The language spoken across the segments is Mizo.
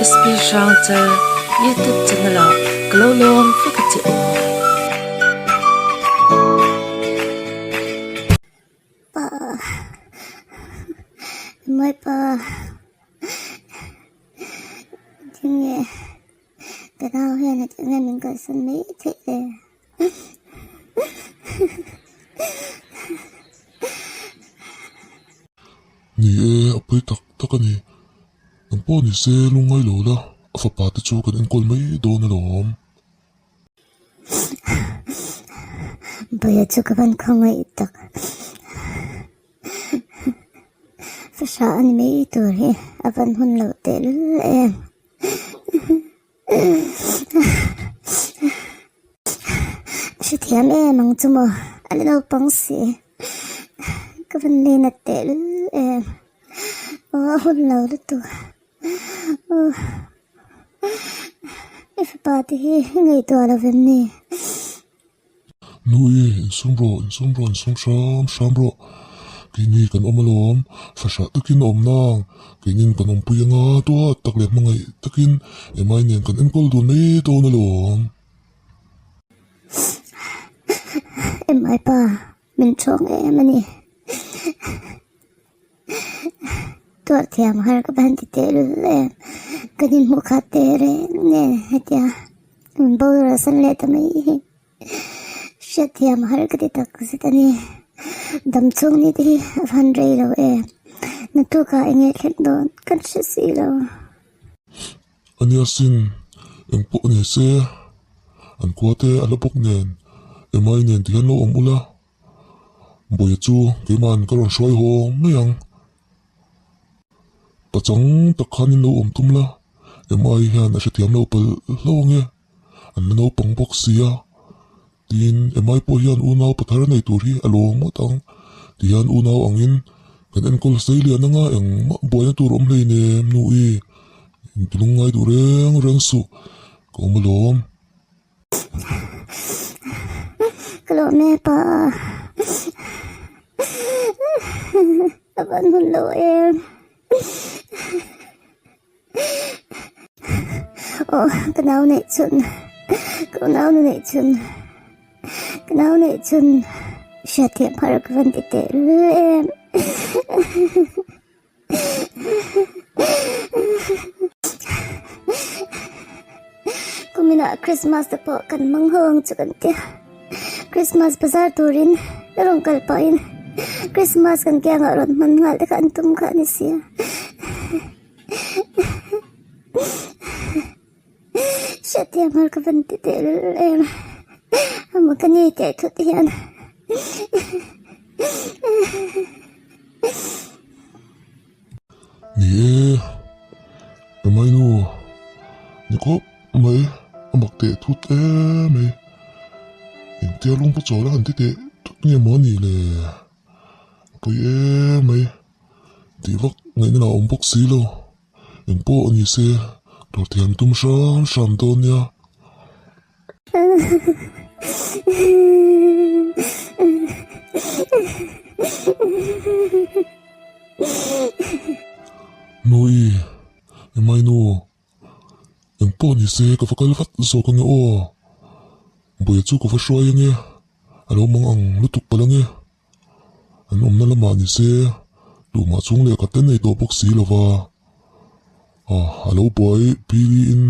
SP Hrangchal YouTube channel ah ka lo lawm vek a che u. Pa Mai pa Tinge ka nau hian a tinge min kalsan mai theih le. Ni e, a pawi tak tak a ni. Eng pawh ni se lungngai lo la, a fapa te chu kan enkawl mai dawn alawm. Bawia chu ka van khawngaih tak. Fahrah a ni mai tur hi a van hun loh tehlul em. Hrethiam em ang chu maw a la naupang si ka van lei nat teh lul em aw a hun lo lutuk aw i fapa te hi ngaihtuah lo vem ni. Nui, insum rawh, insum rawh, insum hram hram rawh. Keini kan awm alawm, fahrah takin a awm nang. Keinin kan awmpui anga tuat tak leh hmangaih takin Emai nen kan enkawl dun mai dawn alawm. Emai pa, min thawng em a ni. Tuah thiam har ka ban ti teh lul em ka ni hmuh khat teh reng nen hetia min boral san leh ta mai hi hriat thiam har ka ti tak zet a ni dam chhung ni te hi a van rei lo em naktukah eng nge thleng dawn kan hre si lo. Ania sin engpawh ni se an khua te a la bawk nen emai nen tihian lo awm ula. Bawia chu keima'n ka rawn hruai haw mai ang. Pachang tak khan in lo awm tum la, MI hian a hrethiam lo palh hlauh ang e, an la naupang bawk si a. Tin, MI pawh hian unau pathar nei tur hi a lawm ngawt ang. Tihian unau angin kan enkawl sei lian anga engmah buaina tur awm hleinem nu i, intilung ngai duh reng reng suh, ka awm alawm. Ka lawm e pa a van hun lo em aw ka nau neih chhun ka nau nu neih chhun ka nau neih chhun hriatthiam har ka van ti teh lul em. Kuminah Christmas te pawh kan hmang ho ang chu kan tia. Christmas bazar turin rawn kal pahin Christmas kan kiangah rawn hman nghal te kha an tum kha a ni sia. Hriatthiam har ka van ti teh lul em. Amaw ka ni teh thut hian. Ni e, ka mainu ni khawp mai a mak teh thut em mai. Engtia lung ka chawl a han ti teh thut nge maw a nih le? A pawi em mai tih vak ngaihna lah a awm bawk si lo. Eng pawh a ni se dawr thiam tum hram hram dawn nia. Nui, Emai nu, eng pawh ni se ka va kal vat zawk ange aw. Bawia chu ka va hruai ange, a lo mang ang lutuk palh ange. An awmna lamah ni se tumah chung leh khat te nei tawh bawk si lova, ah a lo buai phili in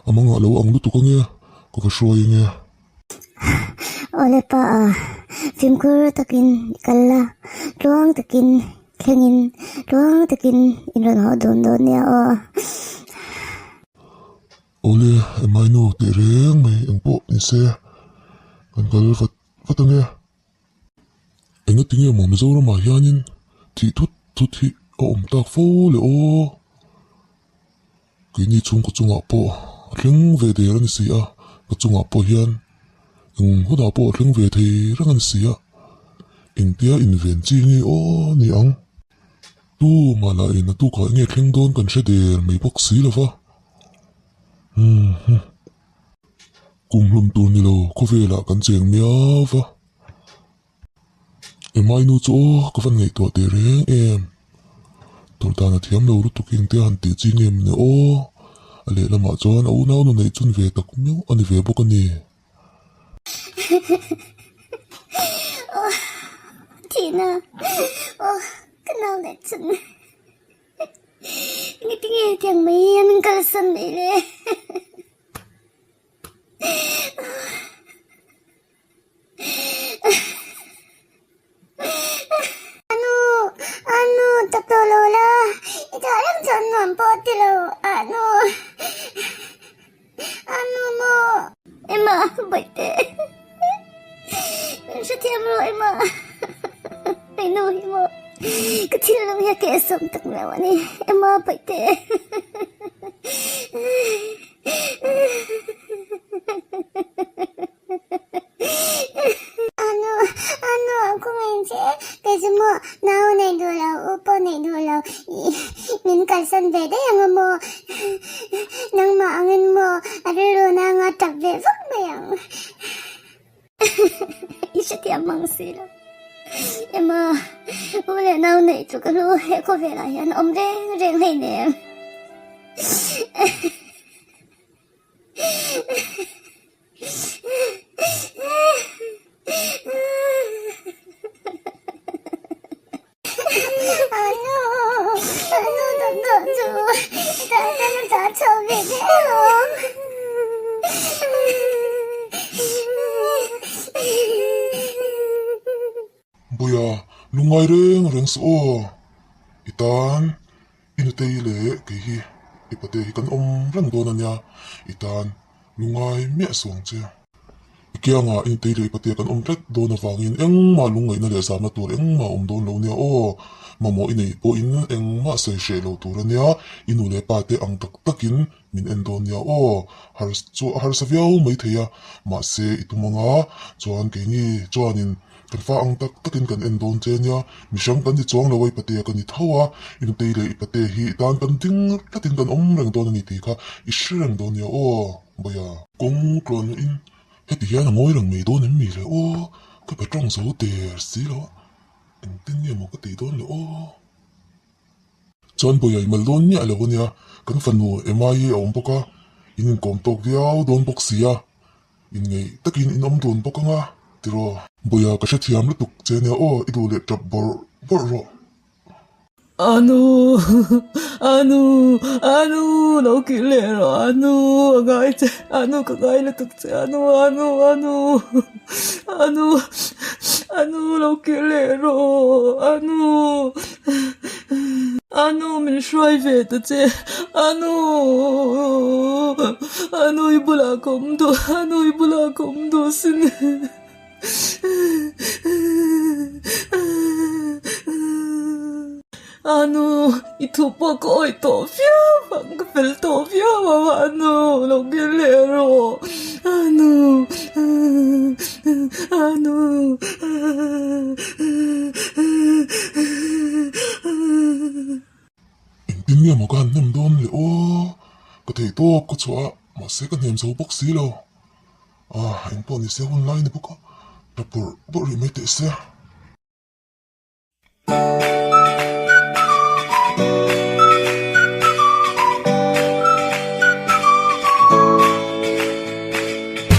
a mangah lo ang lutuk ange ka va hruai ange. Awle pa a, fimkhur takin i kal la, tluang takin thlengin tluang takin in rawn haw dun dawn nia aw. Awle emai nu teh reng mai engpawh ni se kan kal vat vat ange. Engatinge maw Mizoramah hianin thih thut thut hi a awm tak fo le aw? Keini chhungkaw chungah pawh a thleng ve der a ni si a, ka chungah pawh hian eng hunah pawh a thleng ve thei reng a ni si a, engtia inven chi nge aw ni ang? Tu mah lah in a tukah enge thleng dawn kan hre der mai bawk si lo va. Umm huh. Kum hlum tur ni lo khawvelah kan cheng miau va. Emai nu chu aw ka van ngaihtuah teh reng em. Tawrh dan a thiam lo lutuk eng te a han tih chi nge mawni aw. A lehlamah chuan a unau nu neih chun ve tak miau a ni ve bawk a ni. Aw thihna aw ka nau neih chun engtin nge tiang mai hian min kalsan mai le. Anu, anu tak tawh lo la, i dah reng chuan nuam pawh a ti lo, anu, anu maw. Emma, bawihte, min hrethiam rawh Emma, hei nu hi maw, ka thinlung hi a kehsawm tak meuh a ni, Emma bawihte. Anu, anu a kawngin che, kei chu maw nau nei duh lo, u pawh nei duh lo, min kalsan ve daih ang a maw, nangmah angin maw a rilru nanga tap ve vak mai ang. I hrethiam mang si lo. Emma, u leh nau neih chu ka hlu he khawvelah hian awm reng reng hleinem. Bawiha, lungngai reng reng suh aw. I tan i nutei leh kei hi i pate hi kan awm reng dawn a nia, i tan lungngai miah suh ang che. I kiangah i nutei leh i pate kan awm tlat dawn avangin engmah lungngaihna leh zamna tur engmah a awm dawn lo nia aw. Mamawh i neih pawhin engmah sawi hreh lo tur a nia, i nu leh pa te ang tak takin min en dawn nia aw. Har chu a harsa viau maithei a, mahse i tum anga chuan keini chuanin Kan fa ang tak takin kan en dawn che nia, mihrang kan ni chuang lo a i patea ka ni tho a, i nutei leh i pate hi i tan kan ding tlatin kan awm reng dawn a ni tih kha i hre reng dawn nia aw Bawia. Kawng tluan in heti hian a ngawi reng mai dawn em mi le aw, ka pe tawng zo der si lo a, engtin nge maw ka tih dawn le aw. Chuan Bawia i mal dawn miah lo a nia, kan fanu Emma hi a awm bawk a, in inkawm tawk viau dawn bawk si a. Inngeih takin in awm dun bawk anga tiraw? Bawia ka hrethiam lutuk che nia aw, i duh leh tap bawrh bawrh rawh. Anu, Anu, Anu, lo kir leh rawh Anu, a ngai che, Anu ka ngai lutuk che, Anu, Anu, Anu, Anu, Anu lo kir leh rawh, Anu. Anu min hruai ve ta che Anu Anu i bulah ka awm duh Anu i bulah ka awm duh sin Anu i thu pawh ka awih tawh viau ang ka fel tawh viau ang Anu lo kir leh rawh Anu Anu. Engtin nge maw ka han hnem dawn le aw, ka thei tawp ka chhuah a, mahse ka hnem zo bawk si lo. Ah, engpawh ni se hun lai ni bawk a, ta bawrh bawrh rih mai teh se.